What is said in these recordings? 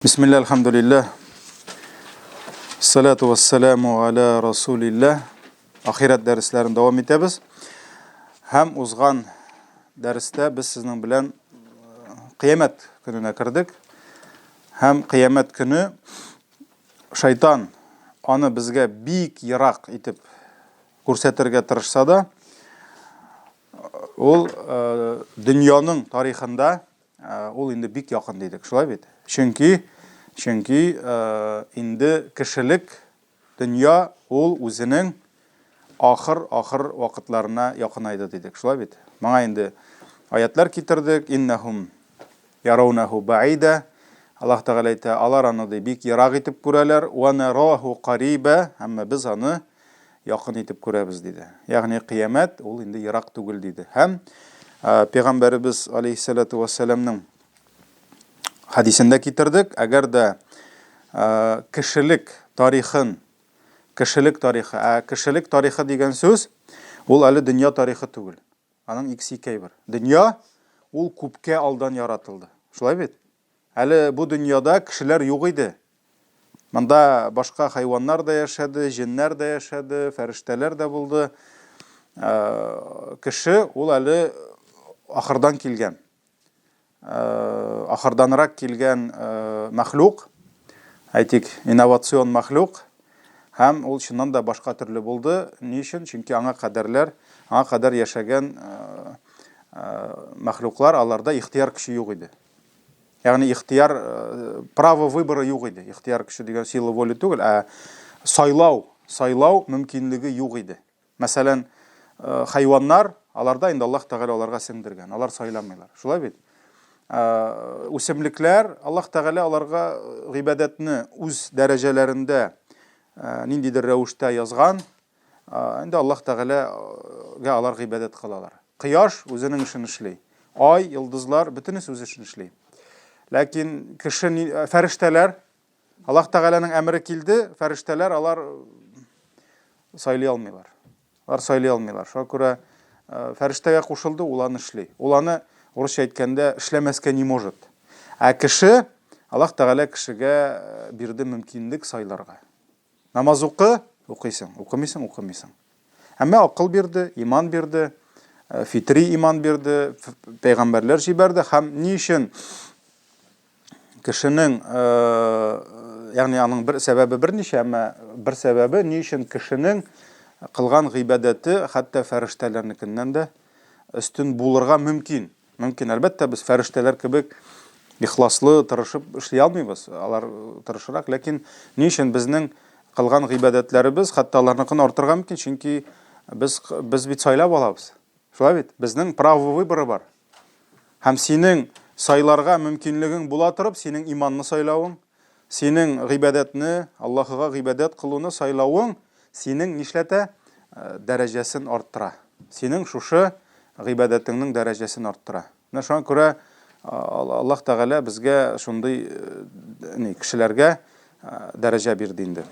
Бисмилла, альхамдулиллах. Салату вассаламу аля расулиллах. Ахирәт дәресләрен дәвам итәбез. Һәм узган дәрестә без сезнең белән э, кыямәт көненә кердек. Һәм кыямәт көне шайтан аны безгә бик ерак итеп күрсәтергә тырышса да, ул э, дөньяның тарихында Ул инде бик якын дидек, шулай бит? Чөнки, чөнки инде кешелек дөнья ул үзенең ахыр-ахыр вакытларына якынайды дидек, шулай бит? Моңа инде аятлар китердек, иннәһум яраунаху баида. Аллаһ Тәгалә әйтә, алар аны ди бик ерак итеп күрәләр, ва нараху кариба, әмма без аны якын итеп күрәбез, диде. Ягъни кыямәт ул инде ерак түгел, диде. Һәм пәйгамбәребез алейһиссалату вассаламның хәдисендә китердек, әгәр дә кешелек тарихын, кешелек тарихы, ә кешелек тарихы дигән сүз ул әле дөнья тарихы түгел. Аның икесе ике әйбер. Дөнья ул күпкә алдан яратылды. Шулай бит? Әле бу дөньяда кешеләр юк иде. Монда башка хайваннар да яшәде, җеннәр дә яшәде, фәрештәләр дә булды. Э, кеше ул әле ахырдан килгән. Э, ахырданрак килгән э, мәхлук, әйтик, инновацион мәхлук. Һәм ул чыннан да башка төрле булды. Ни өчен? Чөнки аңа кадәрләр, аңа кадәр яшәгән мәхлуклар, аларда ихтыяр көче юк иде. Ягъни ихтыяр, э, право выбора юк иде. Ихтыяр көче дигән сила воли түгел, ә сайлау, сайлау мөмкинлеге юк иде. Мәсәлән, э, хайваннар, аларда инде Аллаһ Тәгалә аларга сеңдергән, алар сайламыйлар. Шулай бит? Э, үсемлекләр, Аллаһ Тәгалә аларга гыйбадәтне үз дәрәҗәләрендә ниндидер рәвештә язган, Инде Аллаһ Тәгаләгә алар гыйбадәт кылалар. Кояш үзенең эшен эшли. Ай, йолдызлар, бөтенесе үз эшен эшли. Ләкин кеше, фәрештәләр, Аллаһ Тәгаләнең әмере килде, фәрештәләр алар сайлый алмыйлар. Алар сайлый алмыйлар. Шуңа күрә фәрештәгә кушылды, ул аны эшли. Ул аны, урысча әйткәндә, эшләмәскә не может. Ә кеше, Аллаһ Тәгалә кешегә бирде мөмкинлек сайларга. Намаз укы, укыйсың, укымыйсың, укымыйсың. Әмма акыл бирде, иман бирде, э, фитри иман бирде, пәйгамбәрләр җибәрде һәм ни өчен кешенең, э, ягъни аның бер сәбәбе берничә, әмма бер сәбәбе ни өчен кешенең кылган гыйбадәте хәтта фәрештәләрнекеннән дә өстен булырга мөмкин. Мөмкин, әлбәттә, без фәрештәләр кебек ихласлы, тырышып эшли алмыйбыз. Алар тырышырак, ләкин ни өчен безнең кылган гыйбадәтләребез хәтта аларныкын артырга мөмкин? Чөнки без без бит сайлап алабыз. Шулай бит? Безнең право выбора бар. Һәм синең сайларга мөмкинлегең була торып, синең иманны сайлавың, Синең гыйбадәтне, Аллаһыга гыйбадәт кылуны сайлавың синең нишләтә? Дәрәҗәсен арттыра. Синең шушы гыйбадәтеңнең дәрәҗәсен арттыра. Менә шуңа күрә Аллаһ Тәгалә безгә шундый ни кешеләргә дәрәҗә бирде инде.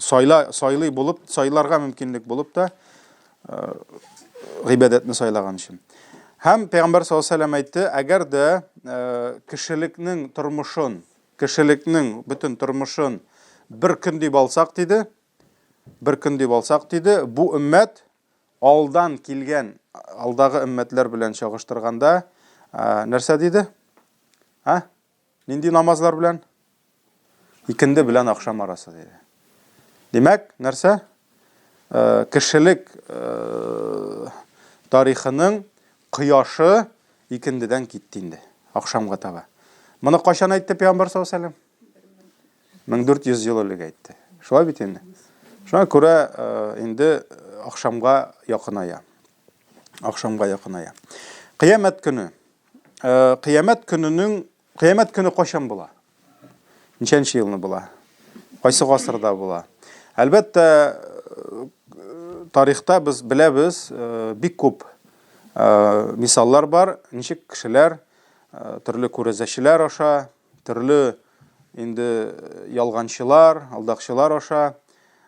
Сайла, сайлый булып, сайларга мөмкинлек булып та гыйбадәтне сайлаган өчен. Һәм Пәйгамбәр саллаллаһу алейһи вәсәлләм әйтте, әгәр дә кешелекнең тормышын, кешелекнең бөтен тормышын бер көн дип алсак диде, бер көн дип алсак диде, бу өммәт алдан килгән алдагы өммәтләр белән чагыштырганда нәрсә диде? А? Нинди намазлар белән? Икенде белән ахшам арасы диде. Димәк, нәрсә? Э, кешелек э, тарихының кояшы икендедән китте инде, ахшамга таба. Моны кайчан әйтте Пәйгамбәр саллаллаһу алейһи вәсәлләм? 1400 ел элек әйтте. Шулай бит инде. Шуңа күрә э, инде ахшамга якыная. Ахшамга якыная. Кыямәт көне. Кыямәт көненең Кыямәт көне кайчан була? Ничәнче елны була? Кайсы гасырда була? Әлбәттә, тарихта без беләбез, бик күп мисаллар бар, ничек кешеләр төрле күрәзәчеләр аша, төрле инде ялганчылар, алдакчылар аша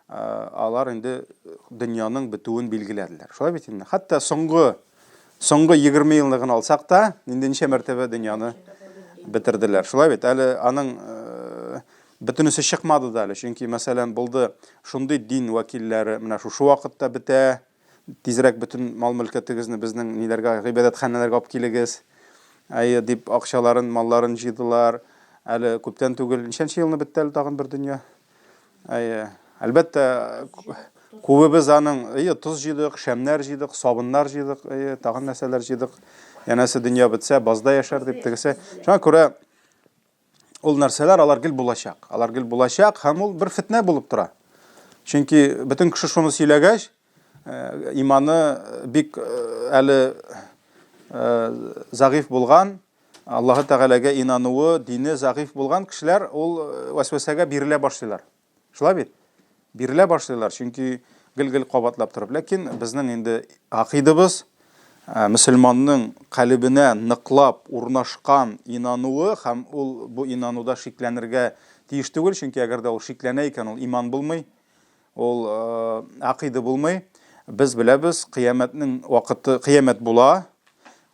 алар инде дөньяның бетүен билгеләделәр. Шулай бит инде. Хәтта соңгы соңгы 20 елны гына алсак та, инде ничә мәртәбә дөньяны Бетерделәр. Шулай бит, әле аның э, бөтенесе чыкмады да әле. Чөнки, мәсәлән, булды шундый дин вәкилләре, менә шушы вакытта бетә, тизрәк бөтен мал-мөлкәтегезне безнең ниләргә, гыйбадәтханәләргә алып килегез. Әйе, дип акчаларын, малларын җыйдылар. Әле күптән түгел, ничәнче елны бетте әле тагын бер дөнья? Әйе. Әлбәттә, күбебез аның, әйе, тоз җыйдык, шәмнәр җыйдык, сабыннар җыйдык, әйе, тагын нәрсәләр җыйдык. Янәсе дөнья бетсә, базда яшәр дип тегесе. Шуңа күрә ул нәрсәләр алар гел булачак. Алар гел булачак һәм ул бер фетнә булып тора. Чөнки бөтен кеше шуны сөйләгәч, э, иманы бик э, әле э, зәгыйфь булган, Аллаһы Тәгаләгә инануы, дине зәгыйфь булган кешеләр ул вәсвәсәгә бирелә башлыйлар. Шулай бит? Бирелә башлыйлар, чөнки гел-гел кабатлап торып. Ләкин безнең инде гакыйдыбыз мөселманның калебенә ныклап урнашкан инануы һәм ул бу инануда шикләнергә тиеш түгел, чөнки әгәр дә ул шикләнә икән, ул иман булмый. Ул акыйда булмый. Без беләбез, кыямәтнең вакыты, кыямәт була.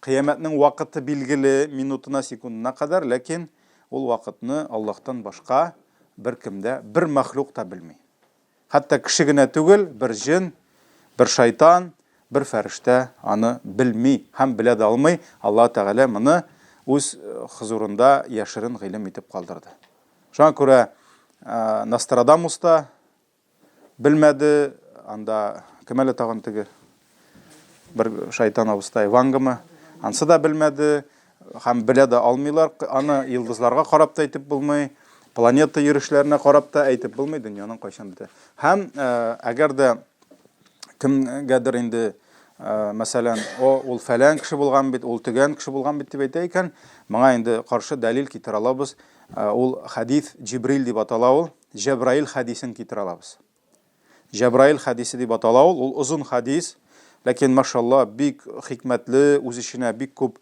Кыямәтнең вакыты билгеле, минутына, секундына кадәр, ләкин ул вакытны Аллаһтан башка беркем дә, бер мәхлук та белми. Хәтта кеше генә түгел, бер җен, бер шайтан, бер фәрештә аны белми һәм белә дә алмый. Аллаһ Тәгалә моны үз хозурында яшерен гыйлем итеп калдырды. Шуңа күрә Нострадамус та белмәде, анда кем әле тагын теге бер шайтан абыстай Вангамы, ансы да белмәде һәм белә дә алмыйлар. Аны йолдызларга карап та әйтеп булмый, планета йөрешләренә карап та әйтеп булмый дөньяның кайчан бетә. Һәм әгәр дә кемгәдер инде мәсәлән, о, ул фәлән кеше булган бит, ул төгән кеше булган бит дип әйтә икән, моңа инде каршы дәлил китерә алабыз. Ул хәдис Җибрил дип атала ул, Җәбраил хәдисен китерә алабыз. Җәбраил хәдисе дип атала ул, ул озын хәдис, ләкин машалла бик хикмәтле, үз эченә бик күп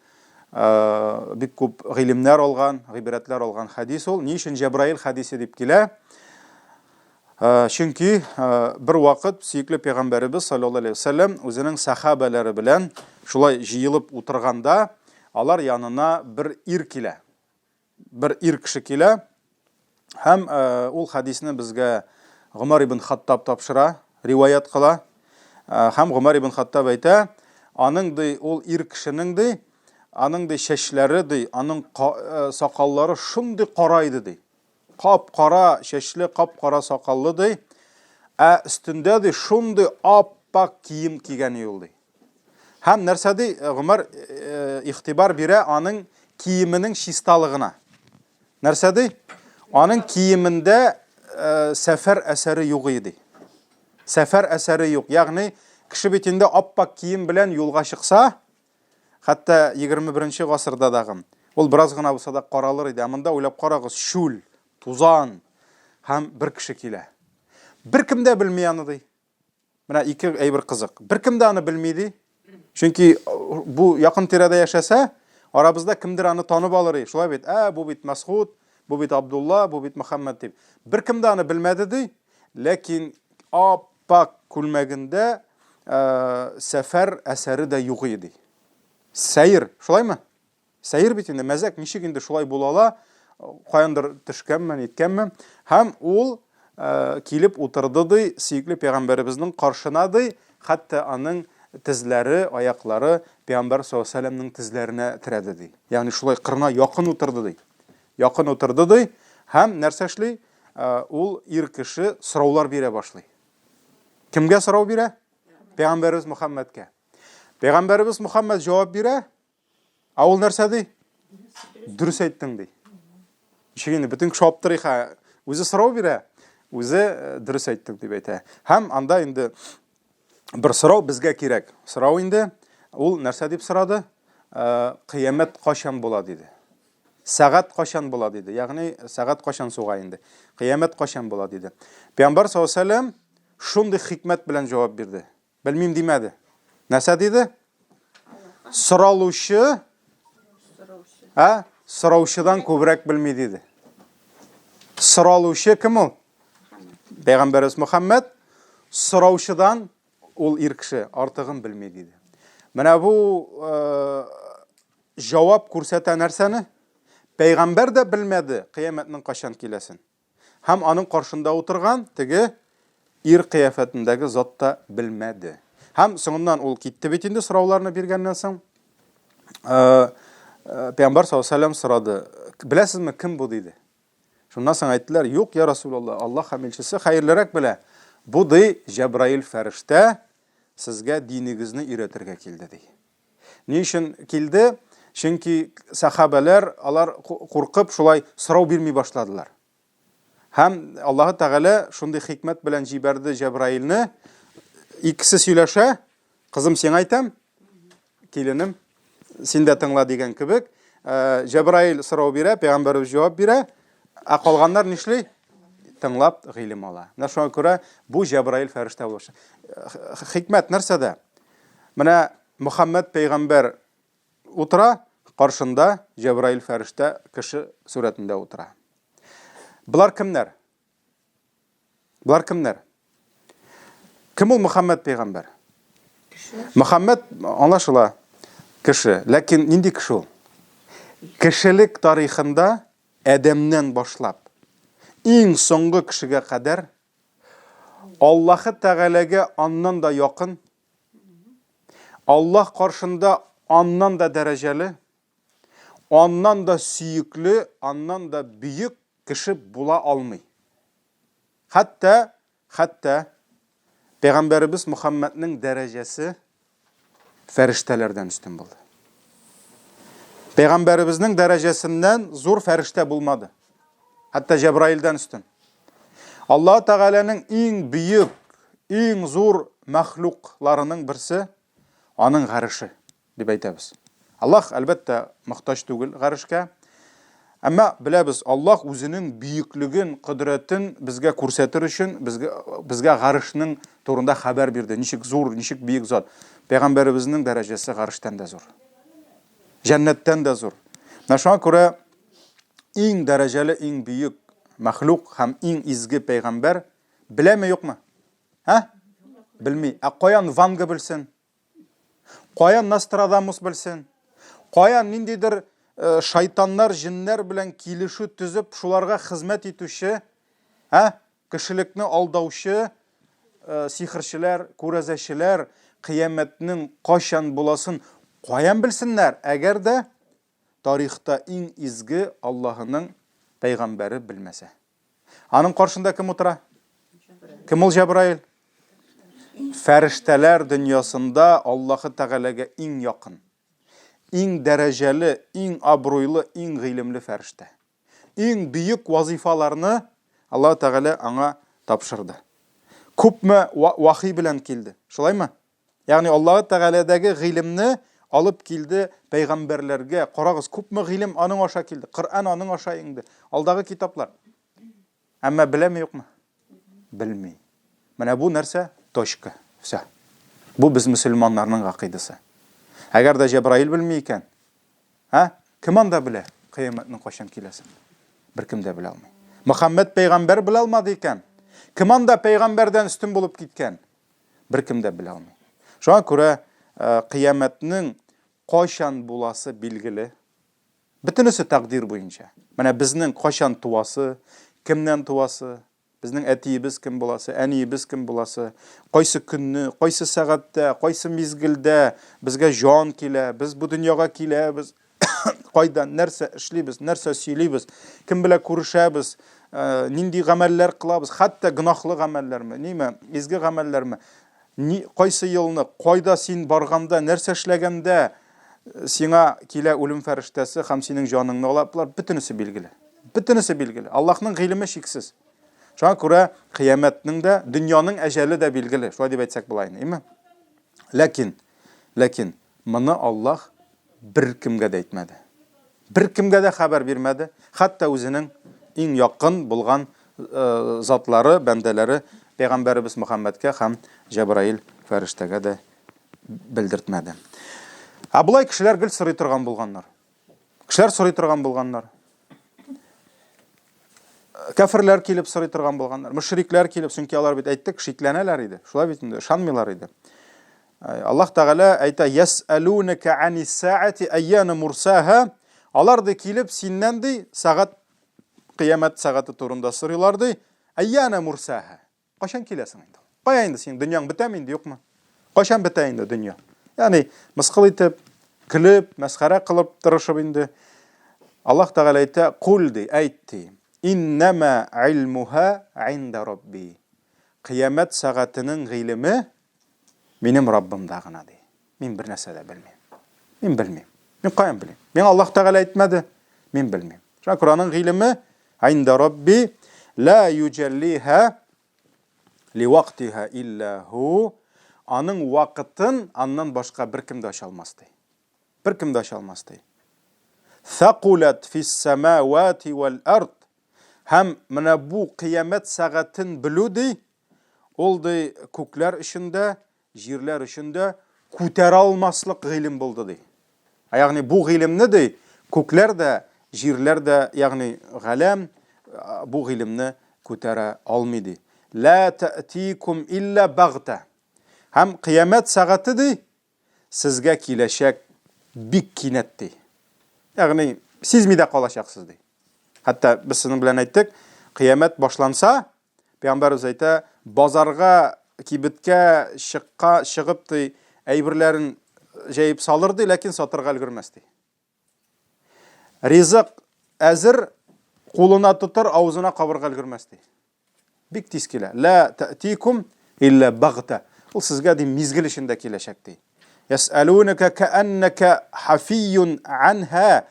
бик күп гыйлемнәр алган, гыйбрәтләр алган хәдис ул. Ни өчен Җәбраил хәдисе дип килә? Чөнки бер вакыт сөекле пәйгамбәребез саллаллаһу алейһи вәсәлләм үзенең сахабәләре белән шулай җыелып утырганда, алар янына бер ир килә. Бер ир кеше килә һәм ул хәдисне безгә Гомәр ибн Хаттаб тапшыра, риваять кыла. Һәм Гомәр ибн Хаттаб әйтә, аның ди, ул ир кешенең ди, аның ди чәчләре ди, аның сакаллары шундый кара иде ди. Кап-кара чәчле, кап-кара сакаллы, ди. Ә өстендә, ди, шундый ап-ак кием кигән ул, ди. Һәм нәрсә ди, Гомәр э, игътибар бирә аның киеменең чисталыгына. Нәрсә ди? Аның киемендә э, сәфәр әсәре юк иде. Сәфәр әсәре юк. Ягъни кеше бит инде ап-ак кием белән юлга чыкса, Хәтта 21 гасырда дагы ул бераз гына булса да каралыр иде. Ә монда уйлап карагыз, чүл, тузан һәм бер кеше килә. Беркем дә белми аны ди. Менә ике әйбер кызык. Беркем дә аны белми ди. Чөнки бу якын тирәдә яшәсә, арабызда кемдер аны танып алыр иде. Шулай бит? Ә, бу бит Мәсгуд, бу бит Абдулла, бу бит Мөхәммәд дип. Беркем дә аны белмәде ди. Ләкин ап-ак күлмәгендә сәфәр әсәре дә юк иде. Сәер, шулаймы? Сәер бит инде, мәзәк, ничек инде шулай була ала? Каяндыр төшкәнме, ниткәнме? Һәм ул килеп утырды ди, сөекле пәйгамбәребезнең каршына ди, хәтта аның тезләре, аяклары пәйгамбәр саллаллаһу алейһи вәсәлләмнең тезләренә терәде ди. Ягъни шулай кырына якын утырды ди. Якын утырды ди һәм нәрсә эшли? Ул ир кеше сораулар бирә башлый. Кемгә сорау бирә? Пәйгамбәребез Мөхәммәдкә. Пәйгамбәребез Мөхәммәд җавап бирә. Ә ул нәрсә ди? Дөрес әйттең ди. Ничек инде бөтен кеше аптырый ха. Үзе сорау бирә, үзе э, дөрес әйттең дип әйтә. Һәм анда инде бер сорау безгә кирәк. Сорау инде ул нәрсә дип сорады? Э, кыямәт кайчан була диде. Сәгать кайчан була диде. Ягъни сәгать кайчан суга инде. Кыямәт кайчан була диде. Пәйгамбәр саллаллаһу алейһи вәсәлләм шундый хикмәт белән җавап бирде. Белмим димәде. Нәрсә диде? Соралучы ә сораучыдан күбрәк белми диде. Соралучы кем ул? Пәйгамбәребез Мөхәммәд сораучыдан ул ир кеше артыгын белми диде. Менә бу э, җавап күрсәтә нәрсәне? Пәйгамбәр дә белмәде кыямәтнең кайчан киләсен. Һәм аның каршында утырган теге ир кыяфәтендәге зат та белмәде. Һәм соңыннан ул китте бит инде сорауларны биргәннән соң. Э, э, Пәйгамбәр саллаллаһу алейһи сорады, беләсезме, кем бу диде. Шуннан соң әйттеләр, юк, я Расулаллаһ, Аллаһ һәм илчесе хәерлерәк белә. Бу ди Җәбраил фәрештә сезгә динегезне өйрәтергә килде ди. Ни өчен килде? Чөнки сәхабәләр алар куркып шулай сорау бирми башладылар. Һәм Аллаһы Тәгалә шундый хикмәт белән җибәрде Җәбраилне. Икесе сөйләшә, кызым сиңа әйтәм, киленем, син дә тыңла дигән кебек. Э, Җәбраил сорау бирә, пәйгамбәребез җавап бирә, ә калганнар нишли? Тыңлап гыйлем ала. Менә шуңа күрә бу Җәбраил фәрештә булып. Хикмәт нәрсәдә? Менә Мөхәммәд пәйгамбәр утыра, каршында Җәбраил фәрештә кеше сурәтендә утыра. Болар кемнәр? Болар кемнәр? Кем ул Мөхәммәд пәйгамбәр? Мөхәммәд аңлашыла кеше, ләкин нинди кеше ул? Кешелек тарихында Адәмнән башлап иң соңгы кешегә кадәр Аллаһы Тәгаләгә аннан да якын, Аллаһ каршында аннан да дәрәҗәле, аннан да сөекле, аннан да бөек кеше була алмый. Хәтта, хәтта пәйгамбәребез Мөхәммәднең дәрәҗәсе фәрештәләрдән өстен булды. Пәйгамбәребезнең дәрәҗәсеннән зур фәрештә булмады. Хәтта Җәбраилдән өстен. Аллаһ Тәгаләнең иң бөек, иң зур мәхлукларының берсе аның гареше. Дип әйтәбез. Аллаһ, әлбәттә, мохтаҗ түгел гарешкә. Әмма беләбез, Аллаһ үзенең бөеклеген, кодрәтен безгә күрсәтер өчен безгә, безгә гарешнең турында хәбәр бирде. Ничек зур, ничек бөек зат. Пәйгамбәребезнең дәрәҗәсе гарештән дә зур. Җәннәттән дә зур. Менә шуңа күрә иң дәрәҗәле, иң бөек мәхлук һәм иң изге пәйгамбәр беләме, юкмы? Ә? Белми. Ә каян Ванга белсен? Каян Нострадамус белсен? Каян ниндидер э, шайтаннар, җеннәр белән килешү төзеп, шуларга хезмәт итүче, ә, кешелекне алдаучы э, сихерчеләр, күрәзәчеләр кыямәтнең кайчан буласын каян белсеннәр, әгәр дә тарихта иң изге Аллаһының пәйгамбәре белмәсә? Аның каршында кем утыра? Кем ул Җәбраил? Фәрештәләр дөньясында Аллаһы Тәгаләгә иң якын, иң дәрәҗәле, иң абруйлы, иң гыйлемле фәрештә. Иң бөек вазифаларны Аллаһы Тәгалә аңа тапшырды. Күпме вахи белән килде, шулаймы? Ягъни Аллаһы Тәгаләдәге гыйлемне алып килде пәйгамбәрләргә. Карагыз, күпме гыйлем аның аша килде. Коръән аның аша иңде. Алдагы китаплар. Әмма беләме, юкмы? Белми. Менә бу нәрсә? Точка. Всё. Бу без мөселманнарның гакыйдасы. Әгәр дә Җәбраил белми икән, ә? Кем анда белә кыямәтнең кайчан киләсен? Беркем дә белә алмый. Мөхәммәд пәйгамбәр белә алмады икән, кем анда пәйгамбәрдән өстен булып киткән? Беркем дә белә алмый. Шуңа күрә э, кыямәтнең кайчан буласы билгеле. Бөтенесе тәкъдир буенча. Менә безнең кайчан туасы, кемнән туасы, безнең әтиебез кем буласы, әниебез кем буласы, кайсы көнне, кайсы сәгатьтә, кайсы мизгелдә безгә җан килә, без бу дөньяга киләбез, кайда нәрсә эшлибез, нәрсә сөйлибез, кем белән күрешәбез, э, нинди гамәлләр кылабыз, хәтта гөнаһлы гамәлләрме, ниме, изге гамәлләрме, ни, кайсы елны, кайда син барганда, нәрсә эшләгәндә э, сиңа килә үлем фәрештәсе һәм синең җаныңны ала, болар бөтенесе билгеле. Бөтенесе билгеле. Аллаһның гыйлеме чиксез. Шуңа күрә кыямәтнең дә, дөньяның әҗәле дә билгеле. Шулай дип әйтсәк була инде, име? Ләкин, ләкин Моны Аллаһ беркемгә дә әйтмәде. Беркемгә дә хәбәр бирмәде, хәтта үзенең иң якын булган затлары, бәндәләре пәйгамбәребез Мөхәммәдкә һәм Җәбраил фәрештәгә дә белдертмәде. Ә болай кешеләр гел сорый торган булганнар. Кешеләр сорый торган булганнар. Кәферләр килеп сорый торган булганнар. Мөшрикләр килеп, чөнки алар бит әйттек, шикләнәләр иде. Шулай бит инде, ышанмыйлар иде. Аллаһ Тәгалә әйтә, "Ясәлунка анис саати айяна мурсаха?" Алар ди килеп синнән ди сәгать кыямәт сәгате турында сорыйлар ди. Әйяна мурсаха. Кайчан киләсең инде? Кая инде синең дөньяң бетәме инде, юкмы? Кайчан бетә инде дөнья? Ягъни мыскыл итеп, көлеп, мәсхәрә кылып тырышып инде. Аллаһ Тәгалә әйтә, кул ди, әйт ди. Иннәмә илмуха инда рабби. Кыямәт сәгатенең гыйлеме минем Раббымда гына ди. Мин бер нәрсә дә белмим. Мин белмим. Мин каян белим? Миңа Аллаһ Тәгалә әйтмәде. Мин белмим. Шуңа күрә аның гыйлеме инда Рабби ла юҗәллиһа ливактиһа илля һу. Аның вакытын аннан башка беркем дә ача алмас ди. Беркем дә ача алмас ди. Thaqulат фис самавати вал ард. Һәм менә бу кыямәт сәгатен белү ди, ул ди күкләр өчен дә, җирләр өчен дә күтәрә алмаслык гыйлем булды ди. Ә ягъни бу гыйлемне ди, күкләр дә, җирләр дә, ягъни галәм бу гыйлемне күтәрә алмый ди. Ла тәтикум илля багта. Һәм кыямәт сәгате ди, сезгә киләчәк бик кинәт ди. Ягъни сизми дә калачаксыз ди. Хәтта без сезнең белән әйттек, кыямәт башланса, Пәйгамбәребез әйтә, базарга, кибеткә чыкка чыгып ди, әйберләрен җәеп салыр ди, ләкин сатырга өлгермәс ди. Ризык әзер, кулына тотыр, авызына кабырга өлгермәс ди. Бик тиз килә. Ла тәтикум илля багта. Ул сезгә ди мизгел эчендә киләчәк ди. Ясәлүнәкә кәәннәкә хафиюн анха.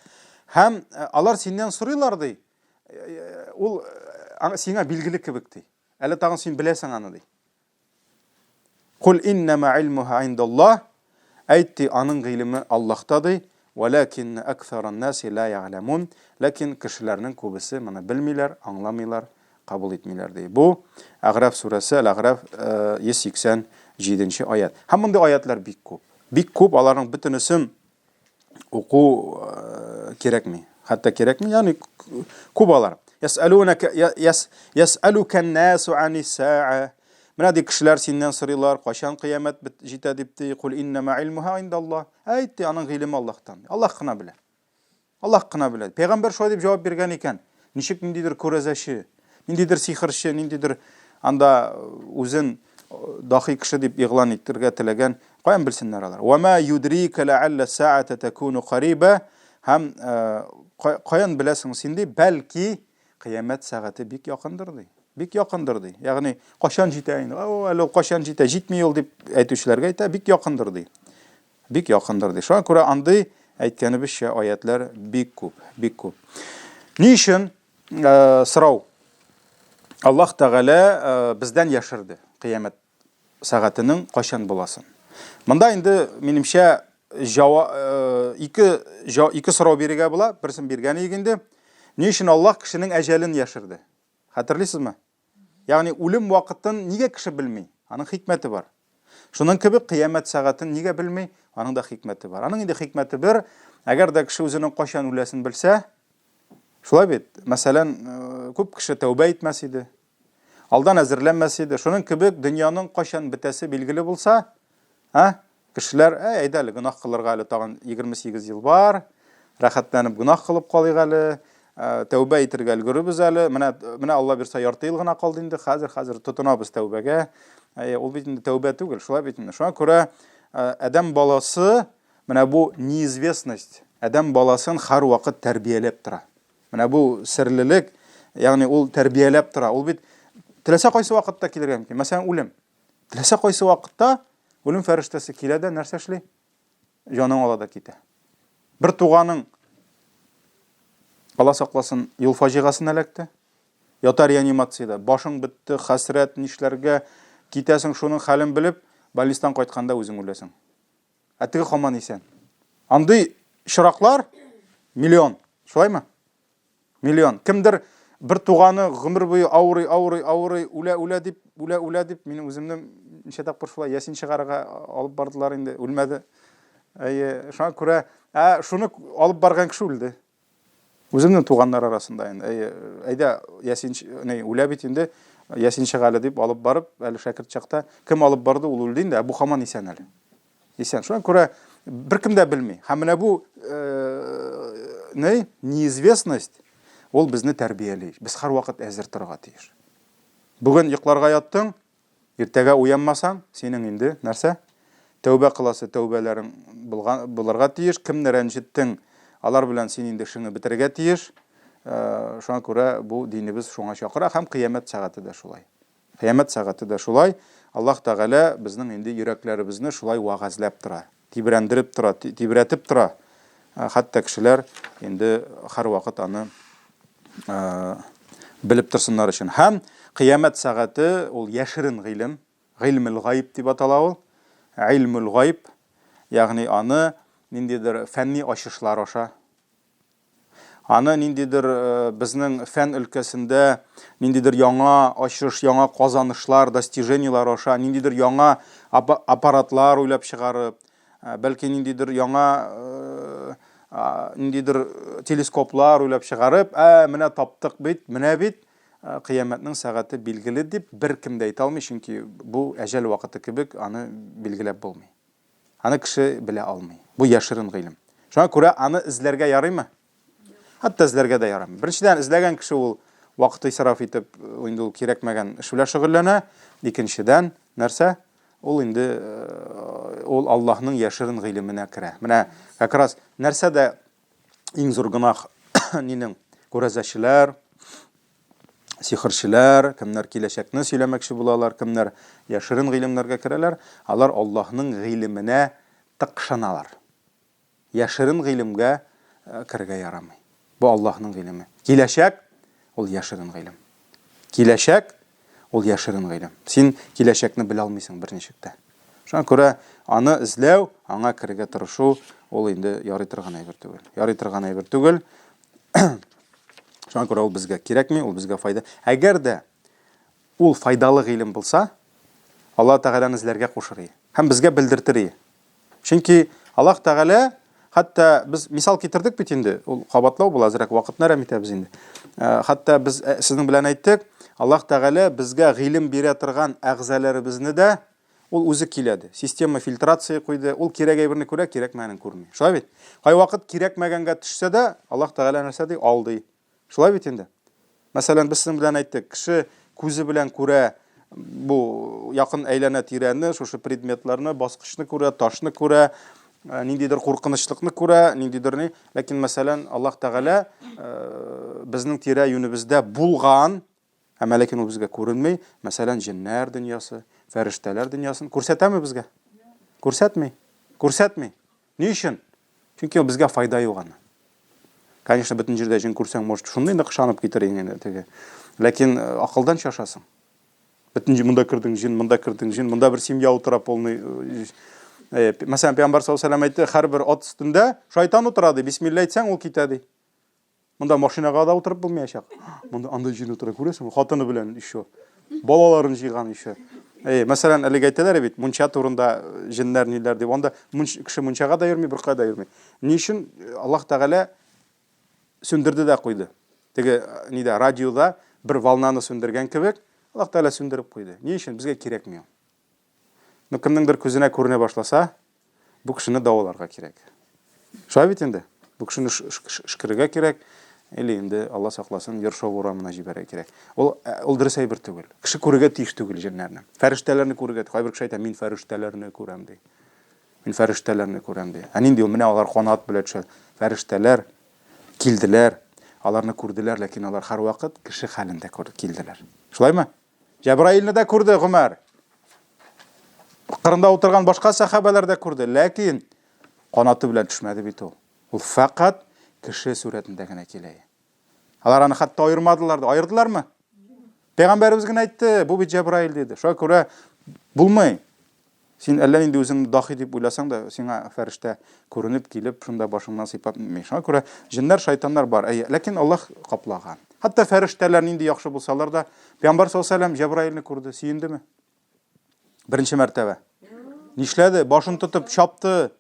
Һәм э, алар синнән сорыйлар ди. Ул сиңа билгеле кебек ди. Әле тагын син беләсең аны ди. Кул иннәмә илмуһа индаллаһ. Әйт ди, аның гыйлеме Аллаһта ди. Вәләкиннә әксәран наси ла ягъләмун. Ләкин кешеләрнең күбесе моны белмиләр, аңламыйлар, кабул итмиләр ди. Бу Әгъраф сүрәсе, Әл-Әгъраф 187 нче аять. Һәм мондый аятлар бик күп. Бик күп, аларның бөтенесен уку э, кирәкми. Хәтта кирәкми, ягъни күп алар. Ясәлүнәкә ясәлүкә насу анис-саа. Менә ди кешеләр синнән сорыйлар, кайчан кыямәт җитә дип ди. Кул иннәмә илмуһа индаллаһ. Әйт ди, аның гыйлеме Аллаһтан. Аллаһ кына белә. Аллаһ кына белә. Пәйгамбәр шулай дип җавап биргән икән. Ничек ниндидер күрәзәче, ниндидер сихерче, ниндидер анда э, үзен э, дахи кеше дип игълан итәргә теләгән, каян белсеннәр алар? Ва ма юдрика ләаллә саата такуну кариба. Һәм э, каян беләсең син ди, бәлки кыямәт сәгате бик якындыр ди. Бик якындыр ди. Ягъни кайчан җитә инде? О, әле ул кайчан җитә? Җитми ул дип әйтүчеләргә әйтә, бик якындыр ди. Бик якындыр ди. Шуңа күрә андый әйткәнебезчә аятлар бик күп, бик күп. Ни өчен э, сорау? Аллаһ Тәгалә э, бездән яшерде кыямәт сәгатенең кайчан буласын. Монда инде минемчә җава э, ике ике сорау бирергә була, берсен биргән идек инде. Ни өчен Аллаһ кешенең әҗәлен яшерде? Хәтерлисезме? Ягъни үлем вакытын нигә кеше белми? Аның хикмәте бар. Шуның кебек кыямәт сәгатен нигә белми? Аның да хикмәте бар. Аның инде хикмәте бер, әгәр дә кеше үзенең кайчан үләсен белсә, шулай бит, мәсәлән, э, күп кеше тәүбә итмәс иде, алдан әзерләнмәс иде. Шуның кебек дөньяның кайчан бетәсе билгеле булса, а, Кешеләр, әй, әйдә әле, гөнаһ кылырга әле тагын 28 ел бар, рәхәтләнеп гөнаһ кылып калыйк әле, э, тәүбә итергә өлгерербез әле, менә, менә Алла бирсә ярты ел гына калды инде, хәзер, хәзер тотынабыз тәүбәгә. Әй, ул бит инде тәүбә түгел, шулай бит инде. Шуңа күрә э, адәм баласы, менә бу неизвестность, адәм баласын һәрвакыт тәрбияләп тора. Менә бу серлелек, ягъни ул тәрбияләп тора. Ул бит теләсә кайсы вакытта килергә мөмкин. Мәсәлән, үлем. Теләсә кайсы вакытта үлем фәрештәсе килә дә нәрсә эшли? Җаның ала да китә. Бер туганың Алла сакласын, юл фаҗигасына эләкте. Ята реанимациядә. Башың бетте, хәсрәт, нишләргә? Китәсең шуның хәлен белеп, больництан кайтканда үзең үләсең. Ә теге һаман исән. Андый очраклар миллион. Шулаймы? Миллион. Кемдер бер туганы гомер буе авырый, авырый, авырый, үлә, үлә дип, үлә, үлә дип, минем үземне ничә тапкыр шулай ясин чыгарырга алып бардылар инде, үлмәде. Әйе, шуңа күрә, ә шуны алып барган кеше үлде. Үземнең туганнар арасында инде. Әйе, әйдә, ясин, не, үлә бит инде, ясин чыга әле дип алып барып, әле шәкерт чакта кем алып барды, ул үлде инде, ә бу һаман исән әле. Исән. Шуңа күрә беркем дә белми. Һәм менә бу э, ни, неизвестность, ул безне тәрбияли. Без һәрвакыт әзер торырга тиеш. Бүген йокларга яттың, иртәгә уянмасаң, синең инде нәрсә? Тәүбә кыласы тәүбәләрең булган булырга тиеш. Кемне рәнҗеттең, алар белән син инде эшеңне бетерергә тиеш. Э, шуңа күрә бу динебез шуңа чакыра һәм кыямәт сәгате дә шулай. Кыямәт сәгате дә шулай. Аллаһ Тәгалә безнең инде йөрәкләребезне шулай вәгазьләп тора, тибрәндереп тора, тибрәтеп тора. Э, хәтта кешеләр инде һәрвакыт аны э, белеп торсыннар өчен. Һәм кыямәт сәгате ул яшерен гыйлем, гыйльмел гайб дип атала ул. Гыйльмул гайб, ягъни аны ниндидер фәнни ачышлар аша, аны ниндидер э, безнең фән өлкәсендә ниндидер яңа ачыш, яңа казанышлар, достижениелар аша, ниндидер яңа аппаратлар уйлап чыгарып, Э, бәлки ниндидер яңа э, ниндидер телескоплар уйлап чыгарып, ә менә таптык бит, менә бит э, кыямәтнең сәгате билгеле дип беркем дә әйтә алмый, чөнки бу әҗәл вакыты кебек аны билгеләп булмый. Аны кеше белә алмый. Бу яшерен гыйлем. Шуңа күрә аны эзләргә ярыймы? Хәтта эзләргә дә ярамый. Беренчедән, эзләгән кеше ул вакыт исраф итеп, инде ул кирәкмәгән эш белән шөгыльләнә. Икенчедән, нәрсә? Ул инде э, ул Аллаһның яшерен гыйлеменә керә. Менә как раз нәрсә дә иң зур гөнаһ нинең күрәзәчеләр, сихерчеләр, кемнәр киләчәкне сөйләмәкче булалар, кемнәр яшерен гыйлемнәргә керәләр, алар Аллаһның гыйлеменә тыкшыналар. Яшерен гыйлемгә керергә ярамый. Бу Аллаһның гыйлеме. Киләчәк ул яшерен гыйлем. Киләчәк ул яшерен гыйлем. Син киләчәкне белә алмыйсың берничек тә. Шуңа күрә аны эзләү, аңа керергә тырышу ул инде ярый торган әйбер түгел. Ярый торган әйбер түгел. Шуңа күрә ул безгә кирәкми, ул безгә файда. Әгәр дә ул файдалы гыйлем булса, Аллаһ Тәгаләне эзләргә кушыр иде һәм безгә белдертер иде. Чөнки Аллаһ Тәгалә, хәтта без мисал китердек бит инде, ул кабатлау була, әзрәк вакытны әрәм итәбез инде. Э, хәтта без э, сезнең белән әйттек, Аллаһ Тәгалә безгә гыйлем бирә торган әгъзаларыбызны да ул үзе киләде. Система фильтрация куйды, ул кирәк әйберне күрә, кирәкмәгәнен күрми. Шулай бит? Кайвакыт кирәкмәгәнгә төшсә дә, Аллаһ Тәгалә нәрсә ди? Ал ди. Шулай бит инде. Мәсәлән, без сезнең белән әйттек, кеше күзе белән күрә бу якын әйләнә тирәне, шушы предметларны, баскычны күрә, ташны күрә, э, ниндидер куркынычлыкны күрә, ниндидер ни. Ләкин, мәсәлән, Аллаһ Тәгалә э, безнең тирә-юнебездә булган, әмма ләкин ул безгә күренми, мәсәлән, җеннәр дөньясы, фәрештәләр дөньясын күрсәтәме безгә? Күрсәтми. Күрсәтми. Ни өчен? Чөнки безгә файда юк аны. Конечно, бөтен җирдә җен күрсәң, может, шундый нык ышанып китер инде теге. Ләкин э, акылдан шашасың. Бөтен җир монда кердең җен, монда кердең җен, монда бер семья утыра полный. Э, э, мәсәлән, пәйгамбәр саллаллаһу алейһи вәсәлләм әйтте, һәрбер ат өстендә шайтан утыра ди. Бисмилла әйтсәң, ул китә ди. Монда машинага да утырып булмаячак. Монда анда җен утыра, күрәсеңме? Хатыны белән еще. Балаларын җыйган еще. Әй, мәсәлән, әлеге әйтәләр бит, мунча турында э, җеннәр ниләр дип. Анда мунч, кеше мунчага да йөрми, беркая да йөрми. Ни өчен э, Аллаһ Тәгалә сүндерде дә куйды. Теге э, нидә радиода бер волнаны сүндергән кебек, Аллаһ Тәгалә сүндереп куйды. Ни өчен? Безгә кирәкми ул. Ну, кемнеңдер күзенә күренә башласа, бу кешене дәваларга кирәк. Шулай бит инде. Бу кешене өшкерергә кирәк, или инде Алла сакласын, Ершов урамына җибәрергә кирәк. Ул э, ул дөрес әйбер түгел. Кеше күрергә тиеш түгел җеннәрне. Фәрештәләрне күрергә. Кайбер кеше әйтә, мин фәрештәләрне күрәм ди. Мин фәрештәләрне күрәм ди. Ә нинди ул? Менә алар канат белән төшә. Фәрештәләр килделәр, аларны күрделәр, ләкин алар һәрвакыт кеше хәлендә килделәр. Шулаймы? Җәбраилне дә күрде Гомәр. Кырында утырган башка сәхабәләр дә күрде, ләкин канаты белән төшмәде бит ул. Ул фәкать кеше сурәтендә генә килә. Алар аны хәтта аермадылар да. Аердылармы? Пәйгамбәребез генә әйтте, бу бит Җәбраил диде. Шуңа күрә булмый. Син әллә нинди үзеңне дахи дип уйласаң да, сиңа фәрештә күренеп килеп, шунда башыңнан сыйпап, шуңа күрә җеннәр, шайтаннар бар. Әйе, ләкин Аллаһ каплаган. Хәтта фәрештәләр нинди яхшы булсалар да, Пәйгамбәр саллаллаһу алейһи вәсәлләм Җәбраилне күрде, сөендеме? Беренче мәртәбә. Нишләде? Башын тотып чапты.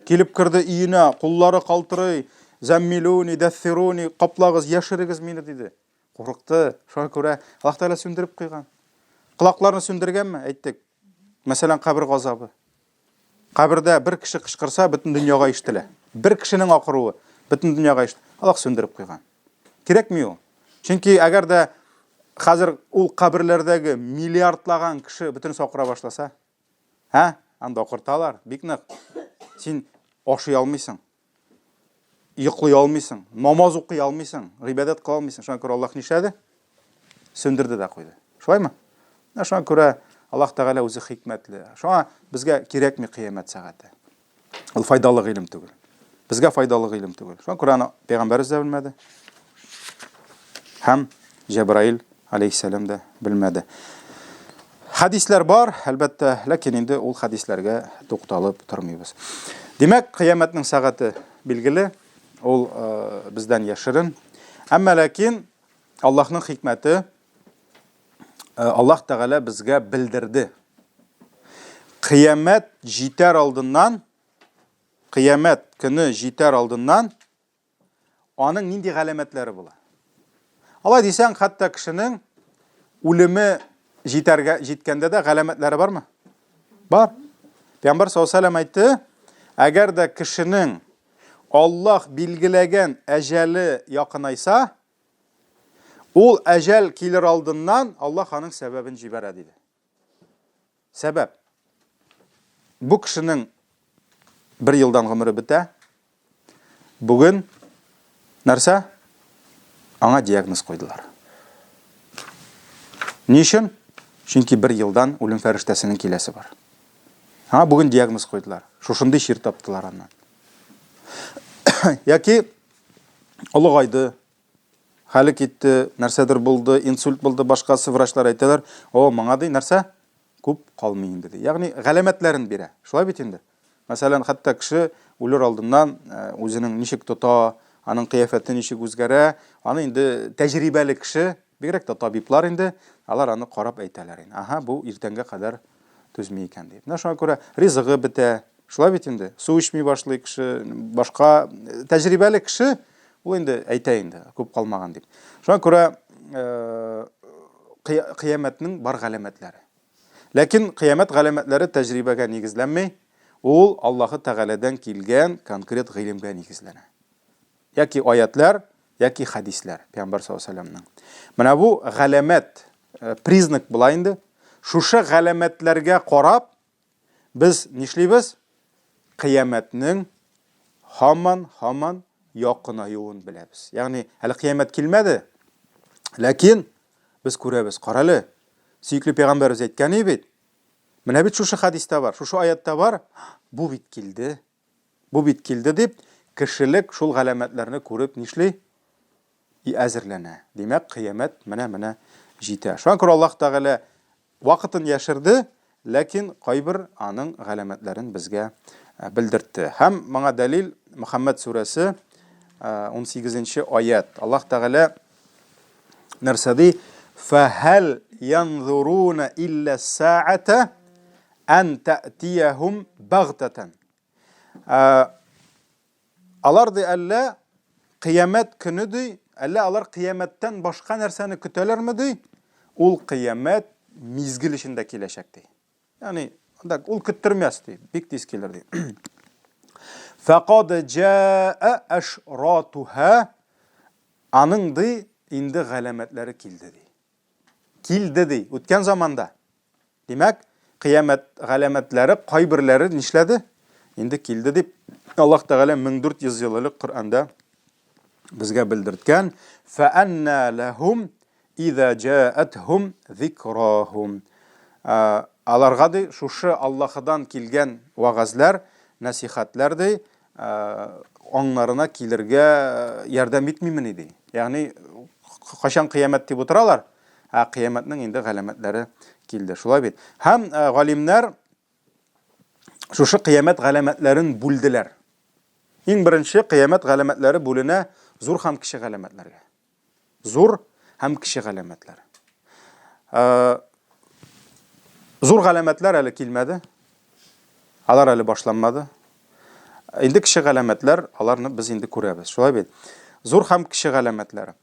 Килеп керде өенә, куллары калтырый. Зәммилуни, дәссируни, каплагыз, яшерегез мине диде. Курыкты. Шуңа күрә Аллаһ Тәгалә сүндереп куйган. Колакларны сүндергәнме? Әйттек. Мәсәлән, кабер газабы. Кабердә бер кеше кычкырса, бөтен дөньяга ишетелә. Бер кешенең акыруы. Бөтен дөньяга ишет. Аллаһ сүндереп куйган. Кирәкми ул. Чөнки әгәр дә хәзер ул каберләрдәге миллиардлаган кеше бөтенесе акыра башласа, Ә? Анда акырталар, бик нык. Син ашый алмыйсың. Йоклый алмыйсың, намаз укый алмыйсың, гыйбадәт кыла алмыйсың. Шуңа күрә Аллаһ нишләде? Сүндерде дә куйды. Шулаймы? Менә шуңа күрә Аллаһ Тәгалә үзе хикмәтле. Шуңа безгә кирәкми кыямәт сәгате. Ул файдалы гыйлем түгел. Безгә файдалы гыйлем түгел. Шуңа күрә аны пәйгамбәребез дә белмәде. Һәм Җәбраил алейхиссәлам да белмәде. Хәдисләр бар, әлбәттә, ләкин инде ул хәдисләргә тукталып тормыйбыз. Димәк, кыямәтнең сәгате билгеле, ул э, бездән яшерен. Әмма ләкин Аллаһның хикмәте э, Аллаһ Тәгалә безгә белдерде. Кыямәт җитәр алдыннан, кыямәт көне җитәр алдыннан аның нинди галәмәтләре була? Алай дисәң, хәтта кешенең үлеме җитәргә җиткәндә дә галәмәтләре бармы? Бар. Пәйгамбәр саллаллаһу алейһи ва әйтте, әгәр дә кешенең Аллаһ билгеләгән әҗәле якынайса, Ул әҗәл килер алдыннан Аллаһ аның сәбәбен җибәрә, диде. Сәбәп. Бу кешенең бер елдан гомере бетә. Бүген нәрсә? Аңа диагноз куйдылар. Ни өчен? Чөнки бер елдан үлем фәрештәсенең киләсе бар. Аңа бүген диагноз куйдылар. Шушындый чир таптылар аннан. Яки олыгайды, хәле китте, нәрсәдер булды, инсульт булды, башкасы врачлар әйтәләр, о, моңа ди нәрсә? Күп калмый инде ди. Ягъни галәмәтләрен бирә. Шулай бит инде. Мәсәлән, хәтта кеше үлер алдыннан э, үзенең ничек тота, аның кыяфәте ничек үзгәрә, аны инде тәҗрибәле кеше, бигрәк тә табиблар инде, алар аны карап әйтәләр инде. Аһа, бу иртәнгә кадәр түзми икән дип. Менә шуңа күрә ризыгы бетә, Шулай бит инде. Су эчми башлый кеше, башка э, тәҗрибәле кеше ул инде әйтә инде, күп калмаган дип. Шуңа күрә э, кыямәтнең бар галәмәтләре. Ләкин кыямәт галәмәтләре тәҗрибәгә нигезләнми, ул Аллаһы Тәгаләдән килгән конкрет гыйлемгә нигезләнә. Яки аятлар, яки хәдисләр Пәйгамбәр саллаллаһу алейһи ва Менә бу галәмәт, э, признак була инде. Шушы галәмәтләргә карап, Без нишлибез? Кыямәтнең һаман-һаман якынаюын беләбез. Ягъни, әле кыямәт килмәде, ләкин без күрәбез, карале, сөекле пәйгамбәребез әйткән бит. Менә бит шушы хәдистә бар, шушы аятта бар, бу бит килде. Бу бит килде дип, кешелек шул галәмәтләрне күреп нишли? И әзерләнә. Димәк, кыямәт менә-менә җитә. Шуңа күрә Аллаһ Тәгалә Вакытын яшерде, ләкин кайбер аның галәмәтләрен безгә белдертте. Һәм моңа дәлил Мөхәммәд сүрәсе 18 нче аять. Аллаһ Тәгалә нәрсә ди? Фәһәл янзуруна илля саата ан та'тияһум багтатан. Алар ди әллә кыямәт көне ди, әллә алар кыямәттән башка нәрсәне көтәләрме ди? Ул кыямәт мизгел эчендә киләчәк ди. Ягъни анда ул көттермәс ди, бик тиз килер ди. Фақад җаа ашратуха аның ди инде галәмәтләре килде ди. Килде ди, үткән заманда. Димәк, кыямәт галәмәтләре кайберләре нишләде? Инде килде дип Аллаһ Тәгалә 1400 ел элек Коръәндә безгә белдерткән, "Фәанна ләһум иза җаатһум зикраһум". Аларга ди шушы Аллаһыдан килгән вәгазьләр, нәсихәтләр ди, аңнарына килергә ярдәм итмимени ди. Ягъни кайчан кыямәт дип утыралар, ә кыямәтнең инде галәмәтләре килде. Шулай бит. Һәм галимнәр шушы кыямәт галәмәтләрен бүлделәр. Иң беренче кыямәт галәмәтләре бүленә зур һәм кече галәмәтләргә. Зур һәм кече галәмәтләр. Зур галәмәтләр әле килмәде. Алар әле башланмады. Инде кече галәмәтләр, аларны без инде күрәбез. Шулай бит. Зур һәм кече галәмәтләр.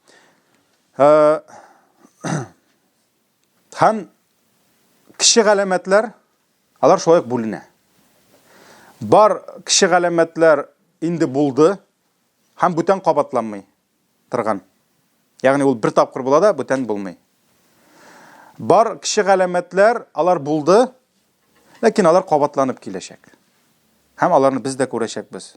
Һәм кече галәмәтләр, алар шулай ук бүленә. Бар кече галәмәтләр инде булды. Һәм бүтән кабатланмый торган. Ягъни ул бер тапкыр була да, бүтән булмый. Бар кече галәмәтләр, алар булды, ләкин алар кабатланып киләчәк. Һәм аларны без дә күрәчәкбез.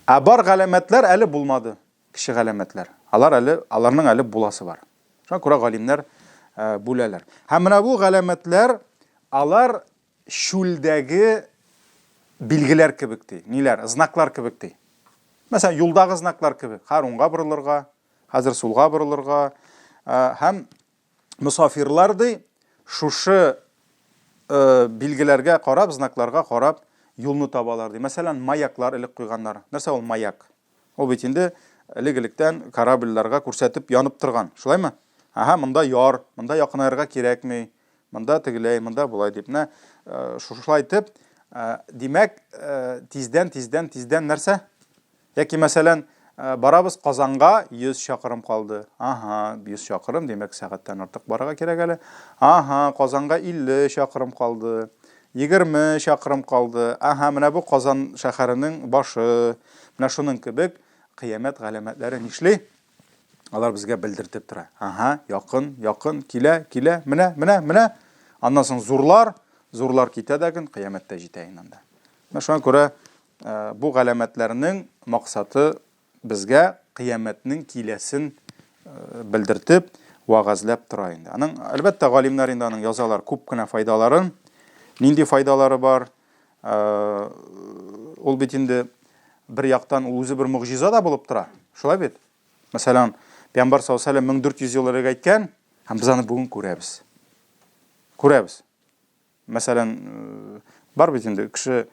Ә бар галәмәтләр әле булмады, кече галәмәтләр. Алар әле, аларның әле буласы бар. Шуңа күрә галимнәр э, бүләләр. Һәм менә бу галәмәтләр, алар чүлдәге билгеләр кебек ди. Ниләр? Знаклар кебек ди. Мәсәлән, юлдагы знаклар кебек. Хәзер уңга борылырга, хәзер сулга борылырга. Э, һәм мосафирлар ди, шушы э, билгеләргә карап, знакларга карап юлны табалар ди. Мәсәлән, маяклар элек куйганнар. Нәрсә ул маяк? Ул бит инде элек-электән корабльләргә күрсәтеп янып торган. Шулаймы? Ага, монда яр, монда якынаерга кирәкми. Монда тегеләй, монда болай дип. Менә э, шушылай итеп, э, димәк, э, тиздән, тиздән, тиздән нәрсә? Яки мәсәлән, барабыз Казанга 100 чакрым калды. Ага, 100 чакрым, димәк, сәгатьтән артык барырга кирәк әле. Ага, Казанга 50 чакрым калды. 20 чакрым калды. Ага, менә бу Казан шәһәренең башы. Менә шуның кебек кыямәт галәмәтләре нишли? Алар безгә белдертеп тора. Ага, якын, якын, килә, килә, менә, менә, менә. Аннан соң зурлар, зурлар китә дә көн, кыямәт тә җитә инде анда. Менә шуңа күрә э, бу галәмәтләрнең максаты безгә кыямәтнең киләсен э, белдертеп, вәгазьләп тора инде. Аның, әлбәттә, галимнәр инде аның язалар күп кенә файдаларын. Нинди файдалары бар? Э, ул бит инде бер яктан ул үзе бер могҗиза да булып тора. Шулай бит? Мәсәлән, Пәйгамбәр саллаллаһу алейһи 1400 ел элек әйткән, һәм без аны бүген күрәбез. Күрәбез. Мәсәлән, э, бар бит инде кеше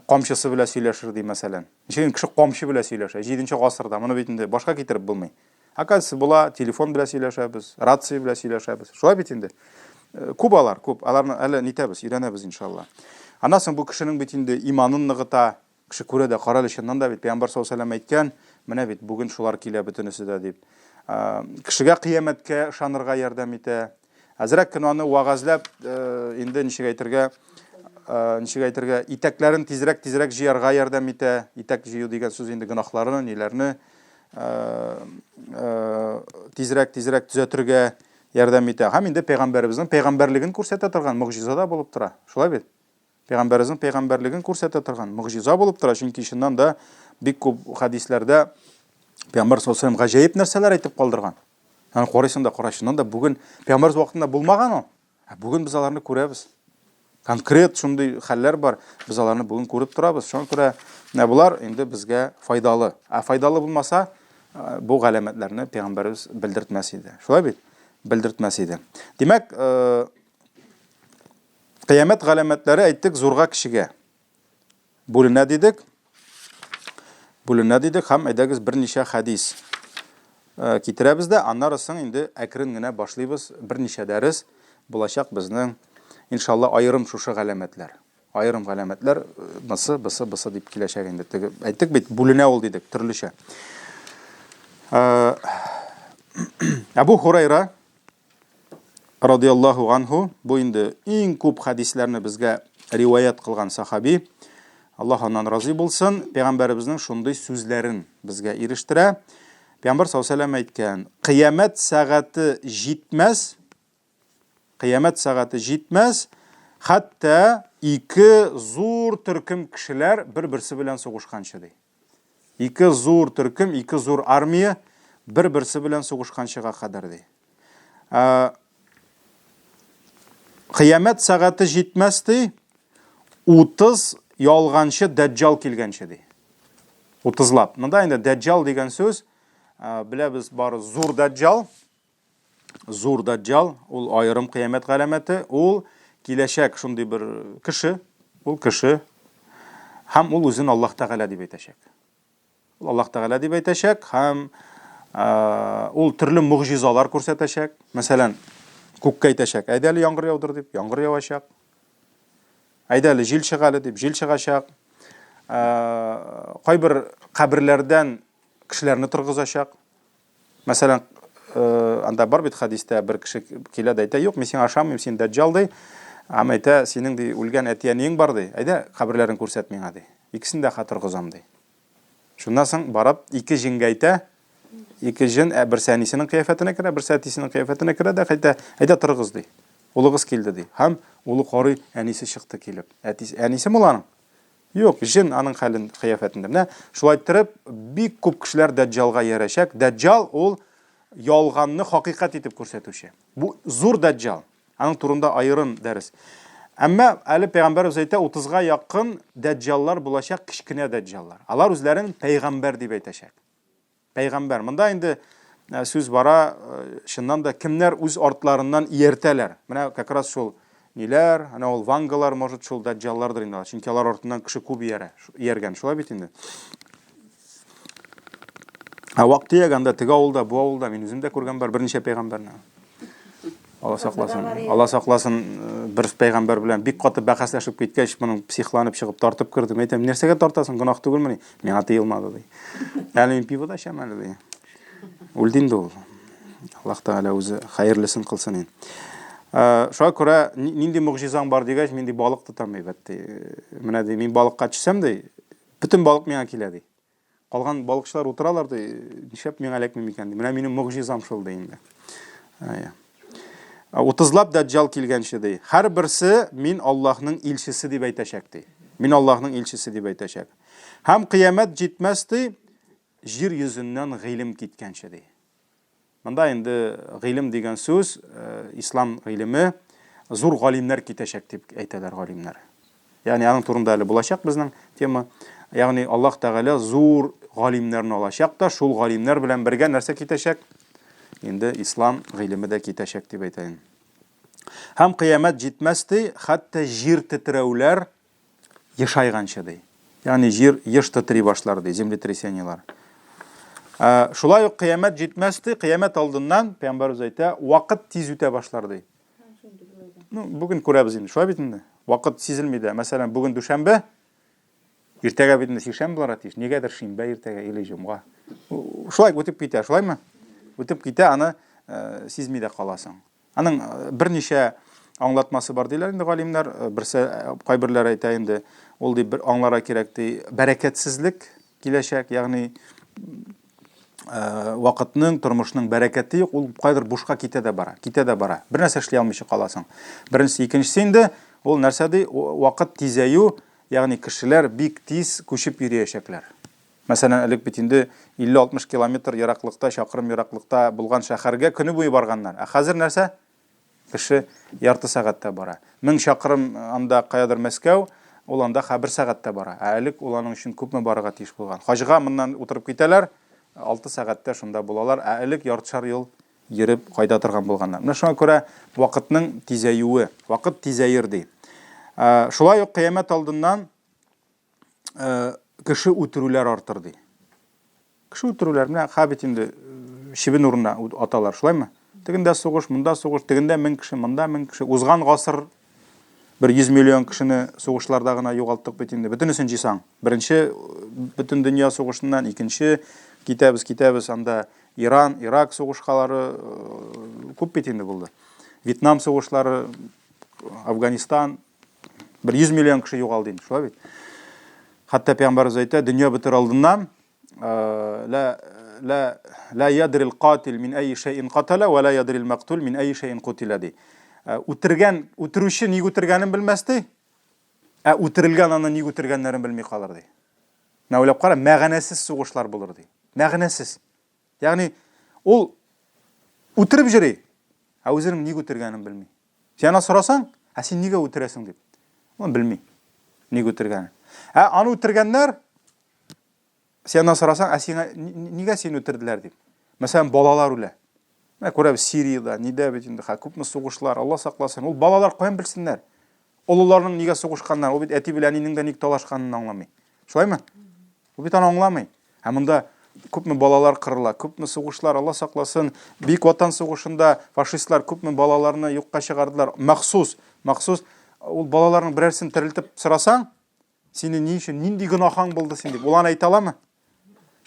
камчысы белән сөйләшер ди, мәсәлән. Ничек кеше камчы белән сөйләшә? 7 гасырда моны бит инде башка китереп булмый. Оказывается, була, телефон белән сөйләшәбез, рация белән сөйләшәбез. Шулай бит инде. Э, күп алар, күп. Аларны әле нитәбез, өйрәнәбез иншалла. Аннан соң бу кешенең бит инде иманын ныгыта. Кеше күрә дә, кара әле, чыннан да бит Пәйгамбәр саллаллаһу алейһи әйткән, менә бит бүген шулар килә бөтенесе дә дип. Э, кешегә кыямәткә ышанырга ярдәм итә. Әзрәк кенә аны вәгазьләп, э, инде ничек әйтергә, э, ничек әйтергә, итәкләрен тизрәк-тизрәк җыярга ярдәм итә. Итәк җыю дигән сүз инде гөнаһларны, ниләрне э, тизрәк-тизрәк төзәтергә ярдәм итә. Һәм инде пәйгамбәребезнең пәйгамбәрлеген күрсәтә торган могҗиза да булып тора. Шулай бит? Пәйгамбәребезнең пәйгамбәрлеген күрсәтә торган могҗиза булып тора, чөнки чыннан да бик күп хәдисләрдә пәйгамбәр саллаллаһу алейһи вәсәлләм гаҗәеп нәрсәләр әйтеп калдырган. Аны карыйсың да, кара, чыннан да бүген пәйгамбәребез вакытында булмаган ул. Ә бүген без аларны күрәбез. Конкрет шундый хәлләр бар, без аларны бүген күреп торабыз. Шуңа күрә менә болар инде безгә файдалы. Ә файдалы булмаса, э, бу галәмәтләрне пәйгамбәребез белдертмәс иде. Шулай бит? Белдертмәс иде. Димәк, э, Кыямәт галәмәтләре әйттек зурга кешегә. Бүленә дидек. Бүленә дидек һәм әйдәгез берничә хәдис э, китерәбез дә, аннары соң инде әкрен генә башлыйбыз. Берничә дәрес булачак безнең иншалла аерым шушы галәмәтләр. Аерым галәмәтләр э, бысы, бысы, бысы дип киләчәк инде. Теге әйттек бит, бүленә ул дидек төрлечә. Э, Әбу Хурайра радиаллаһу анһу, бу инде иң күп хәдисләрне безгә риваять кылган сахаби, Аллаһ аннан разый булсын, пәйгамбәребезнең шундый сүзләрен безгә ирештерә. Пәйгамбәр саллаллаһу алейһи әйткән: "Кыямәт сәгате җитмәс, кыямәт сәгате җитмәс, хәтта ике зур төркем кешеләр бер-берсе белән сугышканчы" ди. Ике зур төркем, ике зур армия бер-берсе белән сугышканчыга кадәр ди. Кыямәт сәгате җитмәс ди, 30 ялганчы дәҗҗал килгәнче ди. 30лап. Монда инде дәҗҗал дигән сүз, беләбез, бары зур дәҗҗал, Зур Даҗҗал, ул аерым кыямәт галәмәте, ул киләчәк шундый бер кеше, ул кеше һәм ул үзен Аллаһ Тәгалә дип әйтәчәк. Ул Аллаһ Тәгалә дип әйтәчәк һәм ул төрле могҗизалар күрсәтәчәк. Мәсәлән, күккә әйтәчәк, әйдә әле яңгыр яудыр дип, яңгыр явачак. Әйдә әле җил чыга әле дип, җил чыгачак. Кайбер каберләрдән кешеләрне торгызачак. Мәсәлән, э, анда бар бит хәдистә бер кеше килә дә әйтә, юк, мин сиңа ышанмыйм, син дәҗҗал ди. Һәм әйтә, синең ди үлгән әти-әниең бар ди. Әйдә, каберләрен күрсәт миңа ди. Икесен дә хәтер торгызам ди. Шуннан соң барып ике җенгә әйтә, ике җен, ә берсе әнисенең кыяфәтенә керә, берсе әтисенең кыяфәтенә керә дә әйтә, әйдә торыгыз ди. Улыгыз килде ди. Һәм улы карый, әнисе чыкты килеп. Әтисе, әнисе ул аның? Юк, җен аның хәлен, кыяфәтендә. Менә шулай иттереп, бик күп кешеләр Дәҗҗалга иярәчәк. Дәҗҗал ул ялганны хакыйкать итеп күрсәтүче. Бу зур Дәҗҗал. Аның турында аерым дәрес. Әмма әле пәйгамбәребез әйтә, 30-га якын дәҗҗаллар булачак, кечкенә дәҗҗаллар. Алар үзләрен пәйгамбәр дип әйтәчәк. Пәйгамбәр. Монда инде э, сүз бара, э, чыннан да кемнәр үз артларыннан ияртәләр. Менә как раз шул ниләр, әнә ул вангалар, может, шул дәҗҗаллардыр инде. Чөнки алар артыннан кеше күп иярә, ияргән. Шулай бит инде. Ә вак-төяк анда теге авылда, бу авылда мин үзем дә күргән бар берничә пәйгамбәрне. Алла сакласын. Алла сакласын, э, бер пәйгамбәр белән бик каты бәхәсләшеп киткәч, моның психланып чыгып тартып керде. Мин әйтәм, нәрсәгә тартасың, гөнаһ түгелмени? Миңа тыелмады ди. Әле мин пиво да эчәм әле ди. Үлде инде ул. Аллаһ Тәгалә үзе хәерлесен кылсын инде. Э, шуңа күрә нинди могҗизаң бар дигәч, мин ди балык тотам әйбәт ди. Менә ди, мин балыкка төшсәм ди, бөтен балык миңа килә ди. Калган балыкчылар утыралар ди, нишләп миңа эләкми микән ди. Менә минем могҗизам шул ди инде. Утызлап дәҗҗал килгәнче ди. Һәрберсе мин Аллаһның илчесе дип әйтәчәк ди. Мин Аллаһның илчесе дип әйтәчәк. Һәм кыямәт җитмәс ди, җир йөзеннән гыйлем киткәнче ди. Монда инде гыйлем дигән сүз, э, ислам гыйлеме, зур галимнәр китәчәк дип әйтәләр галимнәр. Ягъни аның турында әле булачак безнең тема. Ягъни Аллаһ Тәгалә зур галимнәрне алачак та, шул галимнәр белән бергә нәрсә китәчәк? Инде ислам гыйлеме дә китәчәк дип әйтәен. Һәм кыямәт җитмәс ди, хәтта җир тетрәүләр ешайганчы ди. Ягъни җир еш тетри башлар ди, землетрясениелар. Ә, шулай ук кыямәт җитмәс ди, кыямәт алдыннан пәйгамбәребез әйтә, вакыт тиз үтә башлар ди. Ну, бүген күрәбез инде, шулай бит инде. Вакыт сизелми дә. Мәсәлән, бүген дүшәмбе, иртәгә бит инде сишәмбе булырга тиеш. Нигәдер шимбә иртәгә или җомга. Шулай үтеп китә, шулаймы? Үтеп китә, аны э, сизми дә каласың. Аның берничә аңлатмасы бар диләр инде галимнәр. Берсе кайберләре әйтә инде, ул ди бер аңларга кирәк ди, бәрәкәтсезлек киләчәк, ягъни вакытның, тормышның бәрәкәте юк, ул кайдыр бушка китә дә бара, китә дә бара. Бер нәрсә эшли алмыйча каласың. Беренчесе, икенчесе инде, ул нәрсә ди, вакыт тизәю, ягъни кешеләр бик тиз күчеп йөриячәкләр. Мәсәлән, элек бит инде 50-60 километр ераклыкта, чакрым ераклыкта булган шәһәргә көне буе барганнар. Ә хәзер нәрсә? Кеше ярты сәгатьтә бара. 1000 чакрым анда каядыр Мәскәү, ул анда хә бер сәгатьтә бара. Ә элек ул аның өчен күпме барырга тиеш булган. Хаҗга моннан утырып китәләр, 6 сәгатьтә шунда булалар. Ә элек яртышар юл йөреп кайта торган булганнар. Менә шуңа күрә вакытның тизәюе, вакыт тизәер ди. Шулай ук кыямәт алдыннан Э, кеше үтерүләр артыр ди. Кеше үтерүләр, менә ха бит инде э, чебен урынына аталар, шулаймы? Тегендә сугыш, монда сугыш, тегендә мең кеше, монда мең кеше. Узган гасыр бер 100 миллион кешене сугышларда гына югалттык бит инде. Бөтенесен җыйсаң. Беренче э, бөтен дөнья сугышыннан, икенче китәбез, китәбез анда Иран, Ирак сугышкалары күп бит инде булды. Вьетнам сугышлары, Афганистан, Бер 100 миллион кеше югалды инде, шулай бит? Хәтта пәйгамбәребез әйтә, дөнья бетер алдыннан ла ла ла ядрил катил мин әй шәйин катала ва ла ядрил мактул мин әй шәйин кутила ди. Үтергән, үтерүче ник үтергәнен белмәс ди. Ә үтерелгән аны ник үтергәннәрен белми калыр ди. Менә уйлап кара, мәгънәсез сугышлар булыр ди. Мәгънәсез. Ягъни ул үтереп йөри, ә үзенең ник үтергәнен белми. Син аны сорасаң, ә син нигә үтерәсең дип. Ул белми. Ник үтергәнен. Ә аны үтергәннәр, син аннан сорасаң, ә сиңа нигә сине үтерделәр дип. Мәсәлән, балалар үлә. Менә күрәбез Сириядә, нидә бит инде, ха, күпме сугышлар, Алла сакласын. Ул балалар каян белсеннәр? Олыларның нигә сугышканнар, ул бит әти белән әнинең дә ник талашканын аңламый. Шулаймы? Ул бит аны аңламый. Ә монда күпме балалар кырыла, күпме сугышлар, Алла сакласын. Бөек Ватан сугышында фашистлар күпме балаларны юкка чыгардылар. Махсус, махсус ул балаларның берәрсен терелтеп сорасаң, сине ни өчен, нинди гөнаһың булды син дип, ул аны әйтә аламы?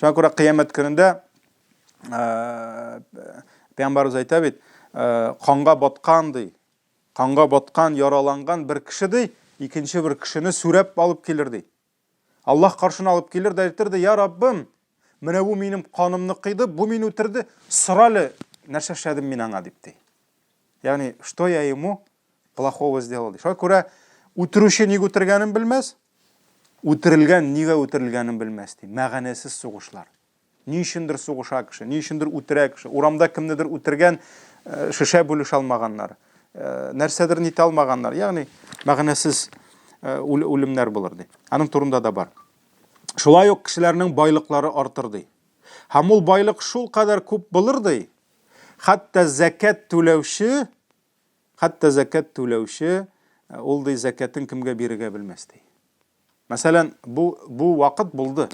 Шуңа күрә кыямәт көнендә Пәйгамбәребез әйтә бит, канга баткан ди, канга баткан, яраланган бер кеше ди, икенче бер кешене сүрәп алып килер ди. Аллаһ каршына алып килер дә әйтер ди, я Раббым, менә бу минем канымны кыйды, бу мине үтерде, сора әле, нәрсә эшләдем мин аңа дип ди. Ягъни, что я ему плохого сделал ди. Шуңа күрә үтерүче ник үтергәнен белмәс, үтерелгән нигә үтерелгәнен белмәс ди. Мәгънәсез сугышлар. Ни өчендер сугыша кеше, ни өчендер үтерә кеше. Урамда кемнедер үтергән, э, шешә бүлешә алмаганнар, э, нәрсәдер нитә алмаганнар. Ягъни мәгънәсез э, үлемнәр булыр ди. Аның турында да бар. Шулай ук кешеләрнең байлыклары артыр ди. Һәм ул байлык шул кадәр күп булыр ди, хәтта зәкәт түләүче, хәтта зәкәт түләүче ул ди зәкәтен кемгә бирергә белмәс ди. Мәсәлән, бу бу вакыт булды.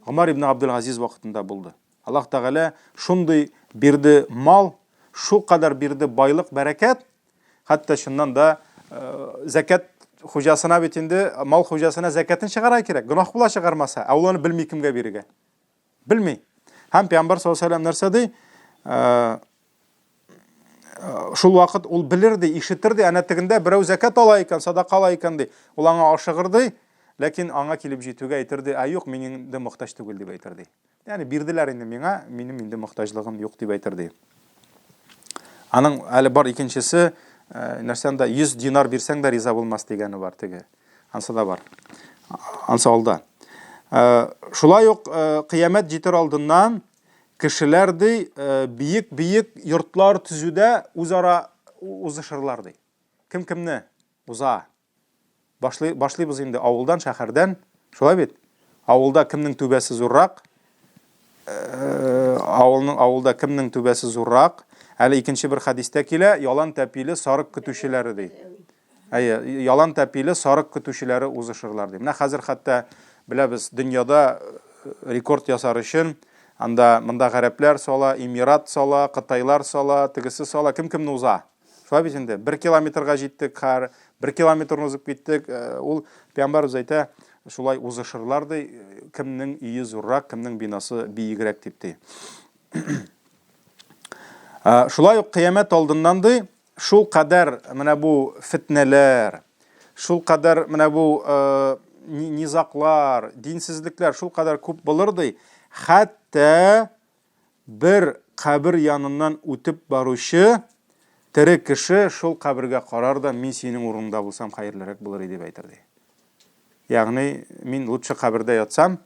Гомар ибн Абдул-Азиз вакытында булды. Аллаһ Тәгалә шундый бирде мал, шул кадәр бирде байлык, бәрәкәт, хәтта чыннан да э, зәкәт хуҗасына бит инде мал хуҗасына зәкәтен чыгарга кирәк. Гөнаһ була чыгармаса, ә ул аны белми кемгә бирергә. Белми. Һәм Пәйгамбәр саллаллаһу алейһи нәрсә ди? Э, шул вакыт ул белер ди, ишетер ди, әнә тегендә берәү зәкят ала икән, садака ала икән ди. Ул аңа ашыгыр ди, ләкин аңа килеп җитүгә әйтер ди, ә юк, мин инде мохтаҗ түгел дип әйтер ди. Ягъни бирделәр инде миңа, минем инде мохтаҗлыгым юк дип әйтер ди. Аның әле бар икенчесе, э, нәрсән дә 100 динар бирсәң дә риза булмас дигәне бар теге. Ансы да бар. Ансы алда. Э, шулай ук э, кыямәт җитер алдыннан Кешеләр, ди, биек-биек йортлар төзүдә үзара узышырлар, ди. Кем кемне уза? Башлый, башлыйбыз инде авылдан, шәһәрдән. Шулай бит? Авылда кемнең түбәсе зуррак? Авылның авылда кемнең түбәсе зуррак? Әле икенче бер хәдистә килә, ялан тәпиле сарык көтүчеләре ди. Әйе, ялан тәпиле сарык көтүчеләре узышырлар ди. Менә хәзер хәтта беләбез, дөньяда э, рекорд ясар өчен анда монда гарәпләр сала, Эмират сала, кытайлар сала, тегесе сала, кем кемне уза. Шулай бит инде. Бер километрга җиттек хәр, бер километрны узып киттек. Э, ул пәйгамбәрбез әйтә, шулай узышырлар ди, кемнең өе зуррак, кемнең бинасы биегрәк дип ди. Э, шулай ук кыямәт алдыннан ди, Шул кадәр менә бу фетнәләр, шул кадәр менә бу э, низаклар, динсезлекләр шул кадәр күп булыр ди, хәтта бер кабер яныннан үтеп баручы тере кеше шул кабергә карар да, мин синең урыныңда булсам хәерлерәк булыр иде дип әйтер ди. Ягъни мин лучше кабердә ятсам,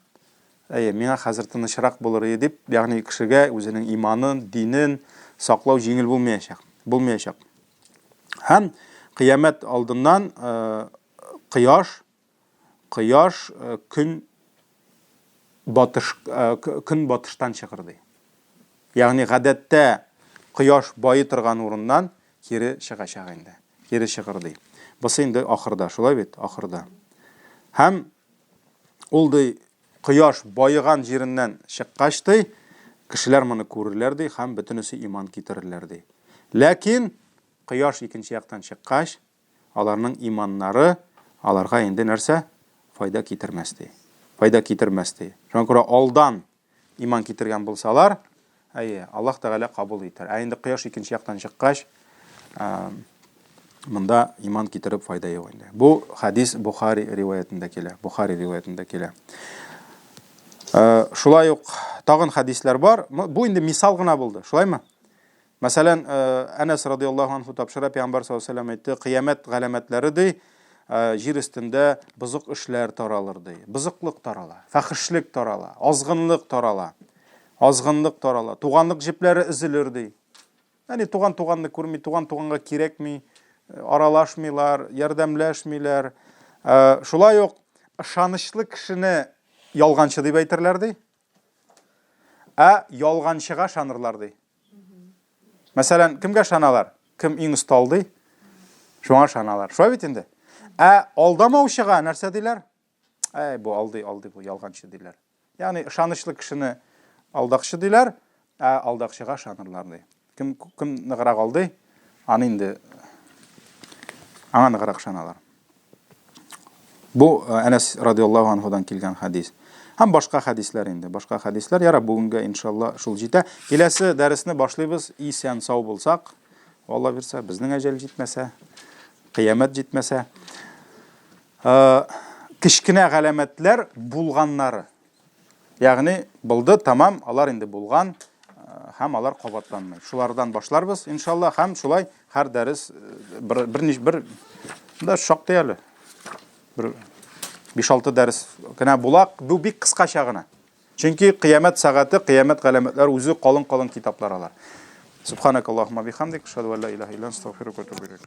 әйе, миңа хәзер тынычрак булыр иде дип, ягъни кешегә үзенең иманын, динен саклау җиңел булмаячак, булмаячак. Һәм кыямәт алдыннан э, кояш, кояш э, көн батыш э, көн батыштан чыгыр ди. Ягъни гадәттә кояш байый торган урыннан кире чыгачак инде. Кире чыгыр ди. Бусы инде ахырда, шулай бит? Ахырда. Һәм ул ди кояш баеган җиреннән чыккач ди, кешеләр моны күрерләр ди һәм бөтенесе иман китерерләр ди. Ләкин кояш икенче яктан чыккач, аларның иманнары аларга инде нәрсә? Файда китермәс ди. Файда китермәс ди. Шуңа күрә алдан Иман китергән булсалар, әйе, Аллаһ Тәгалә кабул итәр. Ә инде кояш икенче яктан чыккач, монда иман китереп файда юк инде. Бу хадис Бухари риваятендә килә. Бухари риваятендә килә. Шулай ук тагын хадисләр бар. Бу инде мисал гына булды. Шулаймы? Мәсәлән, Әнәс радиаллаһу анһу тапшыра, Пәйгамбәр саллаллаһу алейһи ва сәлләм әйтте, кыямәт галәмәтләре ди, җир өстендә бозык эшләр таралыр ди. Бозыклык тарала, фәхешлек тарала, азгынлык тарала. Азгынлык тарала, туганлык җепләре өзелер ди. Ягъни туган туганны күрми, туган туганга кирәкми, аралашмыйлар, ярдәмләшмиләр. Шулай ук ышанычлы кешене ялганчы дип әйтерләр ди. Ә ялганчыга ышанырлар ди. Мәсәлән, кемгә ышаналар? Кем иң оста алдый? Шуңа ышаналар. Шулай бит инде. Ә алдамаучыга нәрсә диләр? Әй, бу алдый, алдый бу, ялганчы диләр. Ягъни ышанычлы кешене алдакчы диләр, ә алдакчыга ышанырлар ди. Кем кем ныграк алдый, аны инде аңа ныграк ышаналар. Бу э, Әнәс радиаллаһу анһудан килгән хәдис. Һәм башка хәдисләр инде, башка хәдисләр. Яра, бүгенгә иншалла шул җитә. Киләсе дәресне башлыйбыз. Исән сау булсак, Алла бирсә, безнең әҗәл җитмәсә, кыямәт җитмәсә. Э, кечкенә галәмәтләр булганнары. Ягъни булды, тамам, алар инде булган һәм алар кабатланмый. Шулардан башларбыз, иншалла, һәм шулай һәр дәрес бер бер бер да шактый әле. Бер 5-6 дәрес кенә була. Бу бик кыскача гына. Чөнки кыямәт сәгате, кыямәт галәмәтләре үзе калын-калын китаплар алар. Субханакаллаһумма бихамдик, ашһаду ан ла илаһа илля анта, астагфирука ва атубу илейк.